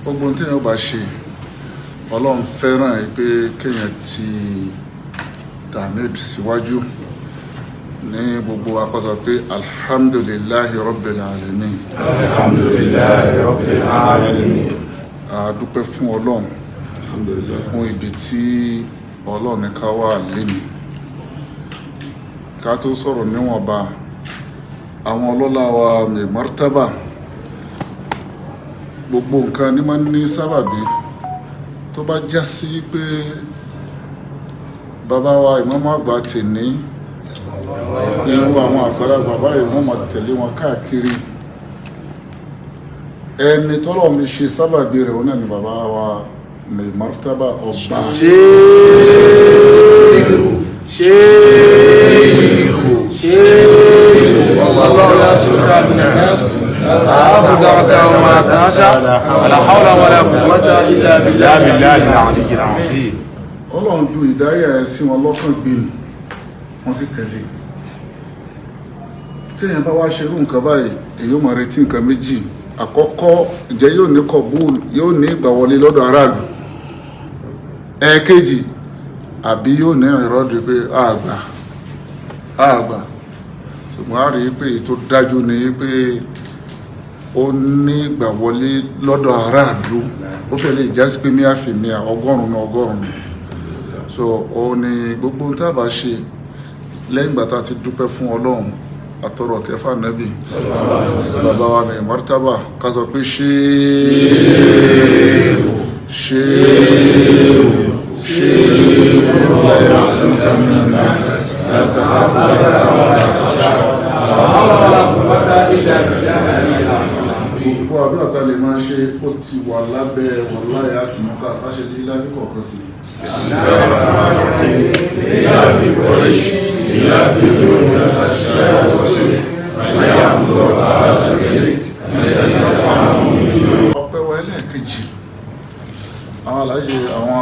Gbogbo ohun téèyàn bá ṣe, Ọlọ́run fẹ́ràn ẹ pé kéèyàn ti tahmid síwájú ní gbogbo akọ́sọ pé alhamdulillahi rabbil alamin. Alhamdulillahi rabbil alamin. A dúpẹ́ fún Ọlọ́run Alhamdulillah. fún ibi tí Ọlọ́run ní ká wà lénìí. Ká tó sọ̀rọ̀ níwọ̀nba, àwọn ọlọ́lá wa mai martaba, gbogbo nǹkan ní máa ń ní sábàbí. Tó bá já sí pé bàbá wa ìmáàmù àgbà tì ní irú àwọn àgbàlagbà báyìí, wọ́n máa tẹ̀lé wọn káàkiri. Ẹni tọ́lọ̀ mi ṣe sábàbí rẹ̀, wọn náà ni bàbá wa mai martaba ọba. Ṣéèkù, ṣéèkù, ṣéèkù. والله لا سبحانه ولا تنسى ولا حول ولا قوة إلا بالله بالله العلي العظيم. Ọlọ́run ju ìdáyà ẹ̀ sí wọn lọ́kàn gbìn, wọ́n sì tẹ̀lé. Téèyàn bá wá ṣerú nǹkan báyìí, èyí ó máa retí nǹkan méjì. Àkọ́kọ́, ìjẹ́ yóò ní kọ̀búl, yóò ní ìgbàwọlé lọ́dọ̀ aráàlú. Ẹ̀ẹ̀kejì, àbí yóò ní ìrọ́dù pé àgbà àgbà. Ṣùgbọ́n a rí i pé èyí tó dájú ni pé ó ní ìgbàwọlé lọ́dọ̀ aráàlú. Ó fẹ́ lè jásí pé míà fi míà, 100 ní 100. So ó ní gbogbo ohun tá a bá ṣe lẹ́yìn ìgbà tá a ti dúpẹ́ fún Ọlọ́run, àtọrọ kẹfà nẹ́bì, bàbá wa ní martaba, ká sọ pé ṣéèwò, ṣéèwò, ṣéèwò. ولا حول ولا قوة إلا بالله العلي العظيم. Gbogbo àdúrà tá a lè máa ṣe, ó ti wà lábẹ́ wàláyé àsìmọ́ká káṣe ní láfi kọ̀ọ̀kan sí. إيلاف قريش إيلافهم رحلة الشتاء والصيف فليعبدوا رب هذا البيت الذي أطعمهم من جوع. Ọpẹ́ wa ẹlẹ́ẹ̀kejì, àwọn aláṣẹ, àwọn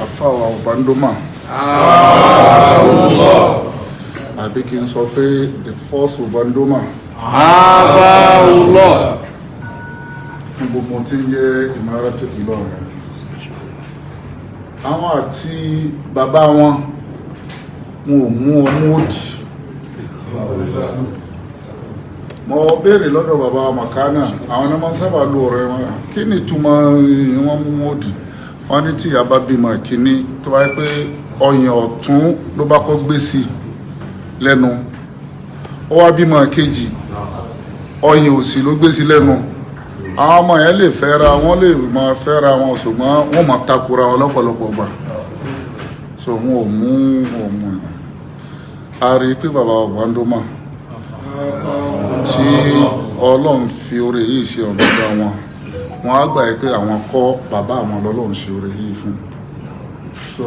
afáwà ọ̀bándómà, àbí kí n sọ pé the first Ubandoma Afáwùlọ́. fún gbogbo tí ń jẹ́ Imaratu Ìlọrin. Àwọn àti bàbá wọn, wọn ò mú ọmú òdì. Mo béèrè lọ́dọ̀ bàbá Makana, àwọn ọmọ sábà lo ọ̀rọ̀ wọn, kí ni ìtumọ̀ wọn mú òdì? Wọn ní tí ìyá bá bímọ kínní, tó bá yẹ pé ọyàn ọ̀tún ló bá kọ́ gbé sí lẹ́nu, ó wá bímọ kejì, ọyàn òsì ló gbé sí lẹ́nu, àwọn ọmọ yẹn lè fẹ́ra wọ́n, lè máa fẹ́ra wọn, ṣùgbọ́n wọ́n máa takora wọn lọ́pọ̀lọpọ̀ gbà. So wọn ò mú. A rí i pé bàbá Ubandoma tí Ọlọ́run fi oore yìí ṣe ọ̀dọ́gba wọn, wọn á gbà yìí pé àwọn kọ́ bàbá àwọn lọ́lọ́run ṣe oore yìí fún. So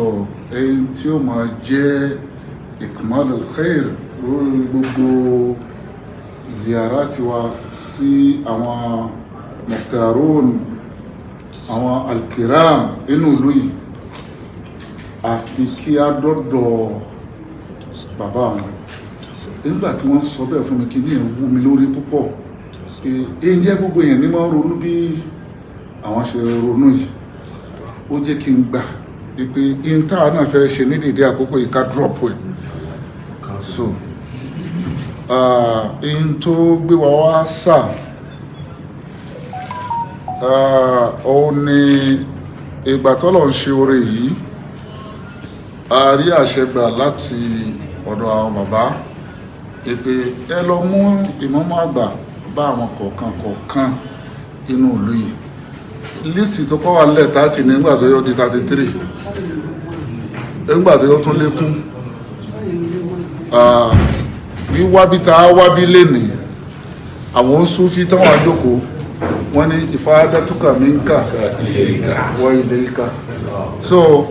èyí tí ó máa jẹ́ ikmalul khair lórí gbogbo ziyara tiwa sí àwọn mukhtarun, àwọn alkiram inú ìlú yìí, àfi kí á dọ́dọ̀ bàbá wọn. Nígbà tí wọ́n sọ bẹ́ẹ̀ fún mi, kí ní ẹ̀ wú mi lórí púpọ̀ pé èyí jẹ́ gbogbo èèyàn ní máa ń ronú bí àwọn ṣe ronú yìí. Ó jẹ́ kí n gbà pé inta náà fẹ́ ṣe ní dèdè àkókò yìí, ká drop ẹ̀. So in tó gbé wa wá sà, ó ní ìgbà tọ́lọ̀ ń ṣe oore yìí, a rí àṣẹ gbà láti ọ̀dọ̀ àwọn bàbá pé ẹ lọ mú ìmáàmù àgbà bá àwọn kọ̀ọ̀kan kọ̀ọ̀kan inú ìlú yìí. List tó kọ́ wà nílẹ̀ 30, nígbà tó yóò di 33, nígbà tó yóò tún lékún. Wíwábí tá a wábí lénìí, àwọn Súfí táwọn àjókòó, wọ́n ní ìfáadátúkà minka wa ilayka. So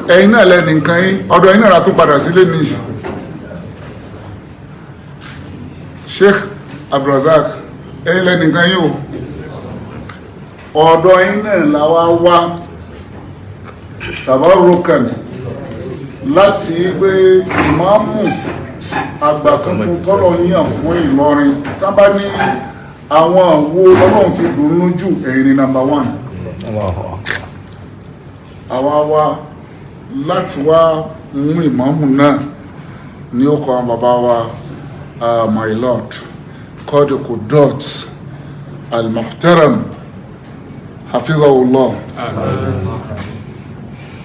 ẹ̀yin náà lẹ́nu nǹkan yín, ọ̀dọ̀ ẹ̀yin náà la tún padà sílé ní. Sheikh Abdulrazak, ẹ̀yin lẹ́nu nǹkan yín o, ọ̀dọ̀ ẹ̀yin náà la wá wá tabarukan láti pé ìmáàmù àgbà tuntun tọ́lọ̀ yàn fún Ìlọrin. Tá bá ní àwọn wo lọ́lọ́run fi dùnnú jù, ẹ̀yin ni number one. Allahu Akbar. Àwa wá láti wá mú ìmáàmù náà ní ó kọ àwọn bàbá wa, my lord Qadi Qudot al-Muhtaram, hafizahullah,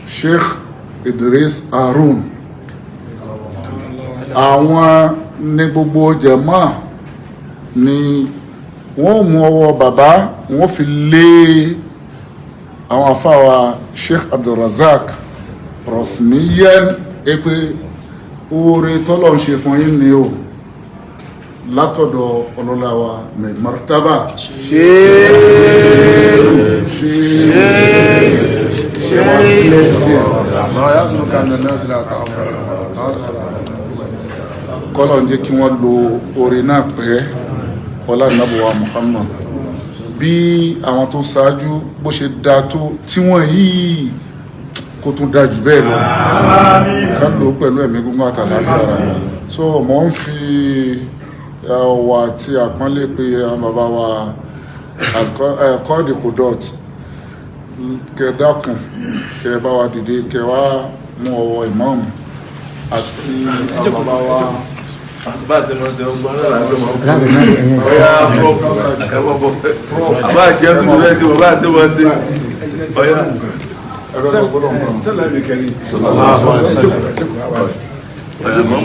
Sheikh Idris Harun. Àwọn ní gbogbo jàmáà ni wọ́n mú ọwọ́ bàbá, wọ́n fi lé àwọn afáwa Sheikh Abdulrazak rasmiyan pé oore tọ́lọ̀ ń ṣe fún yín ni o, látọ̀dọ̀ ọlọ́lá wa mai martaba Sheikh. ما يحسبك أن الناس لا تعبر. Kọ́lọ̀ ń jẹ́ kí wọ́n lo oore náà pẹ́, ọlá nàbọ̀wá Muhammad. Bí àwọn tó ṣáájú bó ṣe dáa tó, tí wọ́n yìí kó tún dáa jù bẹ́ẹ̀ lọ, ká lò ó pẹ̀lú ẹ̀mí gígùn àtàlàáfíà ara. So mò ń fi ọ̀wọ̀ àti àpọ́nlé pé àwọn bàbá wa Qadi Qudot, kẹ dákun, kẹ bá wa dìde, kẹ wá mú ọwọ́ ìmáàmù àti àwọn bàbá wa. Bá a ṣe máa ṣe ọgbọ́n náà láti máa kú. Ọ̀yá prof, ẹ̀wọ̀n bọ̀. Àbá jẹ́ tuntun bẹ́ẹ̀ tí mo bá ṣe wọ́n ṣe. Ọ̀yá. Ẹ̀rọ ìgbọ́dọ̀ mọ̀. Sọlá mi kẹrin. Sallallahu alaihi wasallam. Ọ̀yá mọ́.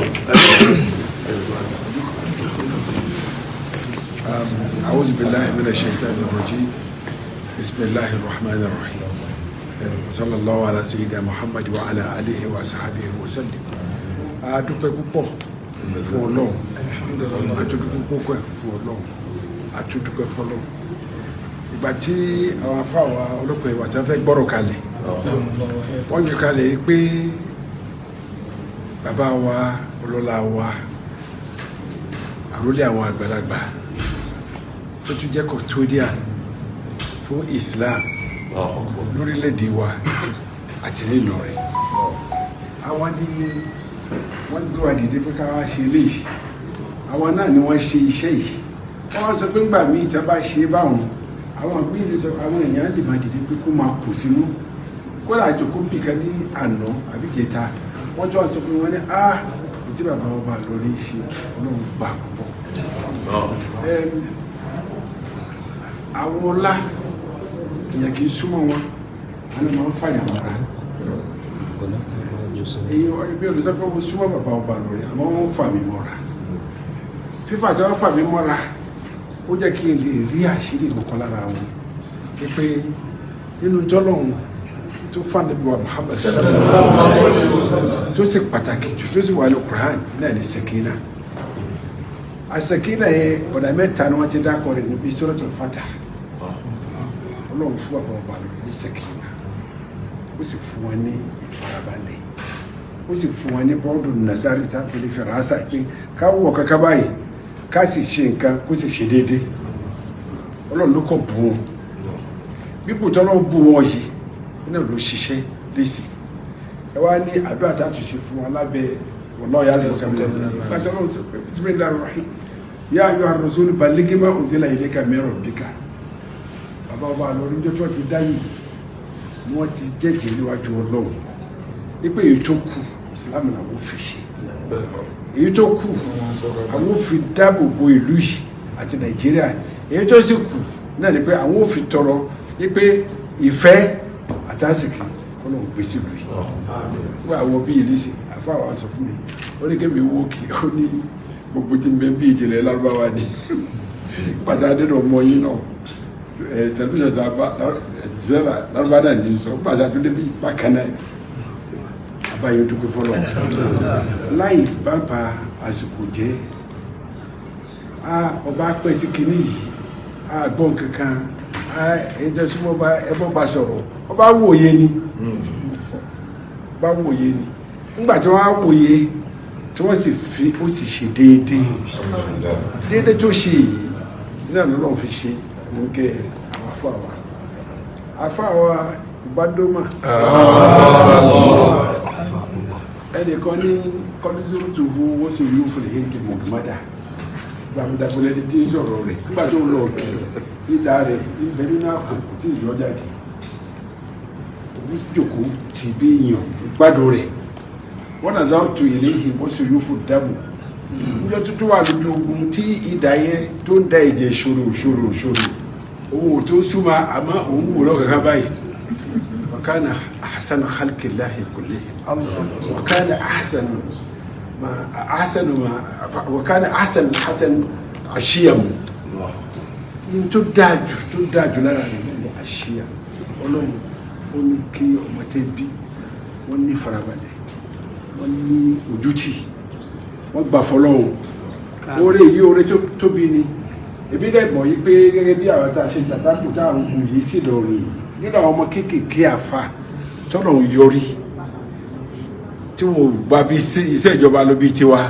أعوذ بالله من الشيطان الرجيم، بسم الله الرحمن الرحيم، صلى الله على سيدنا محمد وعلى آله وصحبه وسلم. A dúpẹ́ púpọ̀ fún Ọlọ́run, a tún dúpẹ́ púpọ̀ fún Ọlọ́run, a tún dúpẹ́ fọ́lọ́run. Ìgbà tí àwọn afáwa ọlọ́pàá ìwà tí wọ́n fẹ́ gbọ́rọ̀ kalẹ̀, wọ́n jù kalẹ̀ yìí pé bàbá wa, ọlọ́lá wa, àrólé àwọn àgbàlagbà tó tún jẹ́ custodian fún Islam lórílẹ̀‐èdè wa àti nílọrin, àwọn ni wọ́n gbé wa dìde pé ká wá ṣe eléyìí. Àwọn náà ni wọ́n ṣe iṣẹ́ yìí. Wọ́n wá sọ pé ńgbà míì tí wọ́n bá ṣe é báwọn, àwọn míì lè sọ, àwọn èèyàn lè máa dìde pé kó máa kù sínú. Kódà àjòkó bìkan ní àná àbí jẹta, wọ́n tún wá sọ fún wọn ní a ìdí bàbá ọba lórí ṣe, Ọlọ́run gbà púpọ̀. Àwọn ọlá èèyàn kì í súnmọ́ wọn, wọn ni máa ń fàyà mọ́ra. Èyí bí olùsọ pé mo súnmọ́ bàbá ọba lórí, àmọ́ wọ́n fà mí mọ́ra. Fífà tí wọ́n fà mí mọ́ra, ó jẹ́ kí n lè rí àṣírí nǹkan lára wọn, pé nínú tọ́lọ́hún tó fà níbi wa Muhammad, tó sì pàtàkì jù, tó sì wà ní Quran náà ní sakina. Asakina yẹn, ọ̀nà mẹ́ta ni wọ́n ti dákọ̀ rẹ̀ níbi Suratul Fatah. Ọlọ́run fún bàbá ọba lórí ní sakina, ó sì fún wọn ní ìfarabalẹ̀, ó sì fún wọn ní bọ́ọ̀dù nasari tábìlì fìràsà, pé ká wọ̀ kankan báyìí, ká sì ṣe nǹkan, kó sì ṣe déédéé. Ọlọ́run ló kọ̀ bù wọn. Bíbù tọ́lọ́run bù wọn yìí náà ló ṣiṣẹ́ lẹ́sìn. Ẹ wá ní àdúrà tá a tún ṣe fún wọn lábẹ́ wallahu ya'lamu. Láti Ọlọ́run sọ pé bismillahir rahim, ya ayyuhar rasul balligh ma unzila ilayka min rabbika. Bàbá ọba àlọ́rí, níjọ́ tí wọ́n ti dá yìí ni wọ́n ti jẹ́jẹ́ níwájú Ọlọ́run wípé èyí tó kù, ìsìlámù làwọn ò fi ṣe, èyí tó kù, àwọn ò fi dáàbò bo ìlú yìí àti Nàìjíríà, èyí tó sì kù náà ni pé àwọn ò fi tọrọ wípé ìfẹ́ àtàsìkì Ọlọ́run gbé sílùú yìí. Wọ́n àwọn bíi ìlísì àfáà sọ fún mi, ó ní kébì wó kí ó ní gbogbo tí ń bẹ bí ìjìnlẹ̀ lárúbáwá ni pàtàkì àdéhùn ọmọ yín náà, tẹlifíṣàn tó a bá zẹ́ra lárúbáwá náà ní sọ pàtàkì àdéhùn bí bákan náà. Àbáyọ dúpẹ́ fọlọ́ láì bá ba àsìkò jẹ́. A ọba pẹ́ sí kinní yìí, a gbọ́n kankan, a ẹ̀jẹ̀ súnmọ́ bá ẹbọ bá sọ̀rọ̀, ọba wòye ni, ọba wòye ni. Nígbà tí wọ́n á wòye, tí wọ́n sì fi ó sì ṣe déédéé, déédéé tó ṣe yìí náà lọ́lọ́run fi ṣe òǹkẹ́ àwọn afáwa ìbádọ́mà. Ẹnìkan ní kọ́lísìrì tó fún wọ́n sì yóò fún èyí mọ̀gbọ́dà dàmúdàbọ̀lẹ̀ tí ń sọ̀rọ̀ rẹ̀ nígbà tó lọ kì ìdá rẹ̀ ń bẹ nínú àpò tí ìjọ jáde. Ó jòkó tì bí èèyàn gbádùn rẹ̀. Wọ́n náà záró tó ilé yìí wọ́n sì yóò fò dáàmú níjọ́ tuntun wà lójú ogun tí idà yẹn tó ń da ẹ̀jẹ̀ ṣòro ṣòro ṣòro, òun ò tó súnmọ́, àmọ́ òun wò lọ́kàn kan báyìí. وكان أحسن خلق الله كلهم وكان أحسن ما أحسن ما وكان أحسن الحسن الشيم. In tó dáa jù, tó dáa jù lára rẹ̀ náà ní àṣìyà. Ọlọ́run ó ní kí ọmọ tẹ́ bí wọ́n ní farabalẹ̀, wọ́n ní ojútì, wọ́n gbà fọlọ́run. Oore yìí, oore tó tóbi ni. Èmi dẹ̀ mọ̀ yí pé gẹ́gẹ́ bí àwọn tá a ṣe tàtàkù tá à ń hù yìí sí lọ́rùn yìí, nínú àwọn ọmọ kéékèèké àfa tọ́nà ń yọrí tí wọ́n gba bí iṣẹ́ ìjọba ló bí tiwa,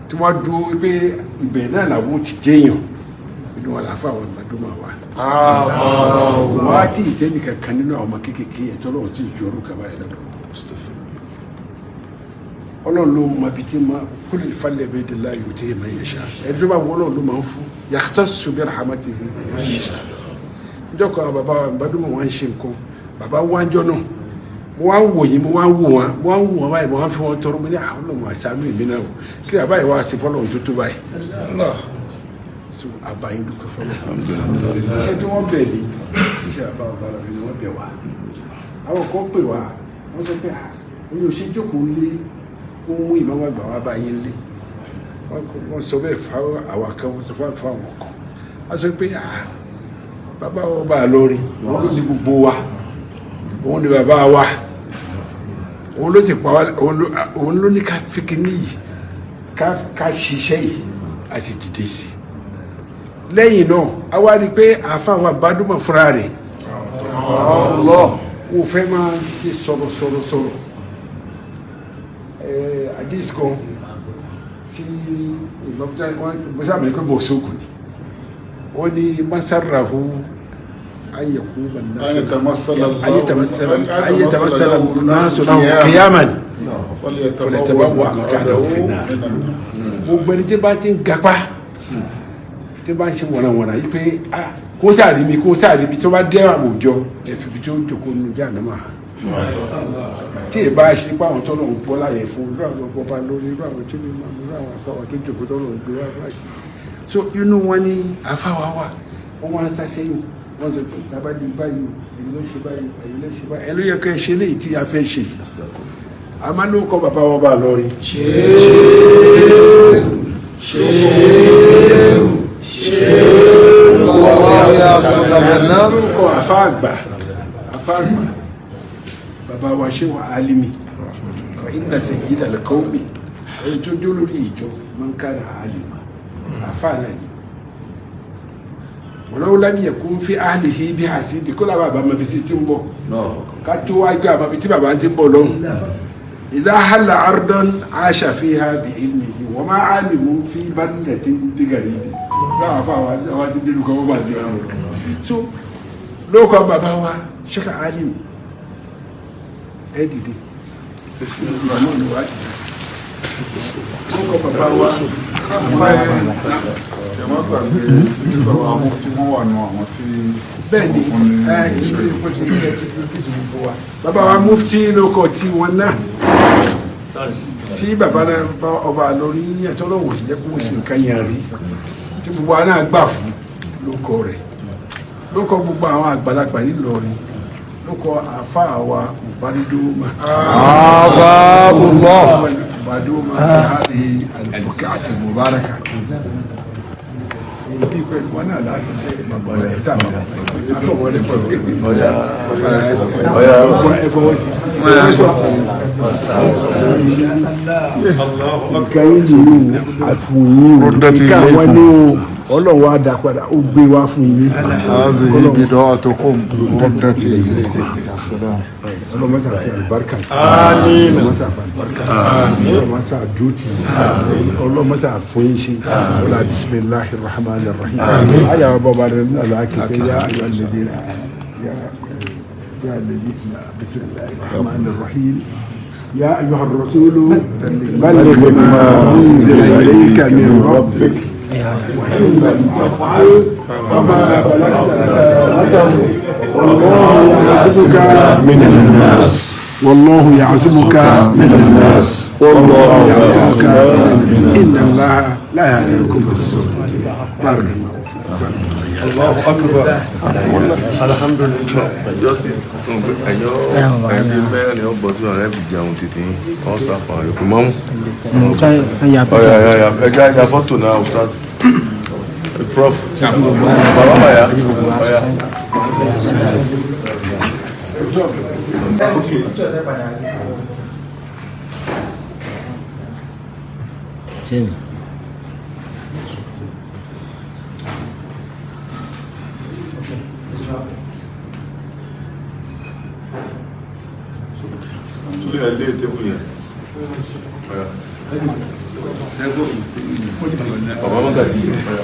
tí wọ́n dúró pé ibẹ̀ náà làwọn ti jẹ́yàn, inú wọn làáfà àwọn ìgbàdúmọ̀ wa wọ́n á tí ìsẹ́nì kankan nínú àwọn ọmọ kéékèèké yẹn tọ́lọ́run tí ìjọrú kaba yẹn lọ́dọ̀. Ọlọ́run ló mọ ibi tí ma kúlù falẹ̀ bẹ́ẹ̀ de la yóò tẹ́ ẹ̀ máa yẹ ṣá. Ẹni tó bá wọ Ọlọ́run ló máa ń fún, yakhtassu bi rahmatihi man yasha. Njọ́ kan, bàbá wa ìgbàdúmọ̀ wọn ń ṣe nǹkan, bàbá wájọ́ náà, mo wá ń wò yín, mo wá ń wò wọn, mo wá ń wò wọn báyìí, mo wá ń fi wọn tọrọ. Mo ní àwọn ọlọ́run àṣàánú èmi náà o, kí bàbá yìí wá sí fọlọ́run tó tó báyìí. So àbáyé dúpẹ́ fọlọ́run. Iṣẹ́ tí wọ́n bẹ̀ ní iṣẹ́ bàbá ọba lọ́rẹ́ ni wọ́n bẹ̀ wá. Àwọn kan pè wá, wọ́n sọ pé ah, oyin ò ṣe jókòó lé, ó mú ìmọ̀mọ́ àgbà wá báyìí lé. Wọ́n sọ bẹ́ẹ̀ fáwọn àwa kan, wọ́n sọ fáwọn kan. Wọ́n sọ pé ah, bàbá ọba lórin, òun ló ní gbogbo wa, òun ni bàbá wa, òun ló sì pa wá, òun ló ní ká fi kíní yìí, ká ṣiṣẹ́ yìí, a sì dìde sí i. Lẹ́yìn náà, a wá rí i pé àáfàá wa bá dúmọ̀ fúnra rẹ̀ wò fẹ́ máa ṣe sọ̀rọ̀ sọ̀rọ̀ sọ̀rọ̀. Hadith kan tí ìmọ̀ọ́sá mi pé bọ̀sókù ni wọ́n ní masarahu ayẹ̀kú أن يتمثل أن يتمثل الناس له قياما فليتبوأ مقعده في النار. Gbogbo ẹni tí bá ti ń gapá, tí bá ń ṣe wọ̀nàwọ̀nà yìí pé ah, kó sáà rí mi, kó sáà rí mi, tó bá dé àwùjọ ẹ̀fì tó jókòó nínú bí àná máa tí ì bá ṣe pé àwọn tọ́lọ̀ ń gbọ́ láyé fún irú àwọn ọba lórí irú àwọn tó ní máa irú àwọn afáwà tó jókòó tọ́lọ̀ ń gbé wá báyìí. So inú wọn ní afáwà wà, wọ́n wá ń sá sẹ́yìn, wọ́n sọ pé tábà di báyìí o, èyí ló ṣe báyìí, èyí ló ṣe báyìí, ẹ ló yẹ kẹ́ ẹ ṣe léyìí tí a fẹ́ ṣe. A máa ló kọ́ bàbá wọn bá lọ rí. Lórúkọ àfáàgbà, àfáàgbà bàbá wa ṣe wà álímì, fa inna sayyida al-qawmi, ẹni tó jó lórí ìjọ man kana alima, àfáà náà ni. Walau lam yakun fi ahlihi bí hasibi kó lábàá bàbá mọbi tí ń bọ̀, ká tó wá gbé àmọ́bi tí bàbá ti ń bọ̀ lọ́hùn. Idha halla ardan asha fiha bi ilmihi wa ma alimun fi baldatin bi garibi láwọn afọ àwọn àti dínú kan wọ́n bá di ọ̀rọ̀. So lóòkọ́ bàbá wa Sheikh Alim, ẹ dìde, bismillah wa dìde, lóòkọ́ bàbá wa Ẹ má gbàgbé nípa àwọn tí wọ́n wà nù àwọn tí Bẹ́ẹ̀ ni. wọ́n fún ní Ẹ ìlú ìpò tí ìjẹ́ ti fi kí gbogbo wa. Bàbá wa mufti lóòkọ́ tí wọ́n náà tí bàbá náà bá ọba lórí ẹ̀tọ́ lọ́wọ́ sì jẹ́ kó wọ́n sì nǹkan yẹn rí tí gbogbo wa náà gbà fún lóòkọ́ rẹ̀, lóòkọ́ gbogbo àwọn àgbàlagbà nílọrin, lóòkọ́ àáfàá wa Ubandoma. Ubandoma fi hadhihi al-buq'ati al-mubaraka. Èyí pẹ̀lú wọn náà láti ṣe ẹ̀ sábà afọwọlé pẹ̀lú ẹ fọwọ́ sí. Nǹkan yìí ni àfún yín o, nǹkan àwọn ní o, Ọlọ́run wa dá padà, ó gbé wá fún yín. هذه بضاعتكم ردت إليكم. السلام. Ọlọ́run mọ́sá fi àlùbáríkà sí. Ọlọ́run mọ́sá fi àlùbáríkà sí. Ọlọ́run mọ́sá dútì. Ọlọ́run mọ́sá fún yín ṣe. Ọlá bisimilahi rahman rahim. Ayé àwọn bàbá rẹ̀ ní àlàkì pé yá ayọ̀ alladhina yá yá alladhina bisimilahi rahman rahim. يا أيها الرسول بلغ ما أنزل إليك من ربك وإن لم تفعل فما بلغت رسالته. والله يعصمك من الناس. والله يعصمك من الناس. والله يعصمك إن الله لا يهدي القوم الظالمين. بارك الله فيك. Allahu Akbar. Ẹjọ́ sì ẹjọ́ ẹbí mẹ́rin ó bọ̀ sínú ọ̀rẹ́ fi jẹun títí wọ́n sáfà rẹ̀ kò mọ́mú. Ọ̀yà ọ̀yà ẹja ẹja fọ́tò náà Ustaz. Prof. Bàbá bàyà. Ọ̀yà. Sini. Sule ẹ̀ lé tébù yẹn. Ọ̀yà. Bàbá mọ́gàjì. Ọ̀yà.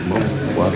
Mọ́mú wà.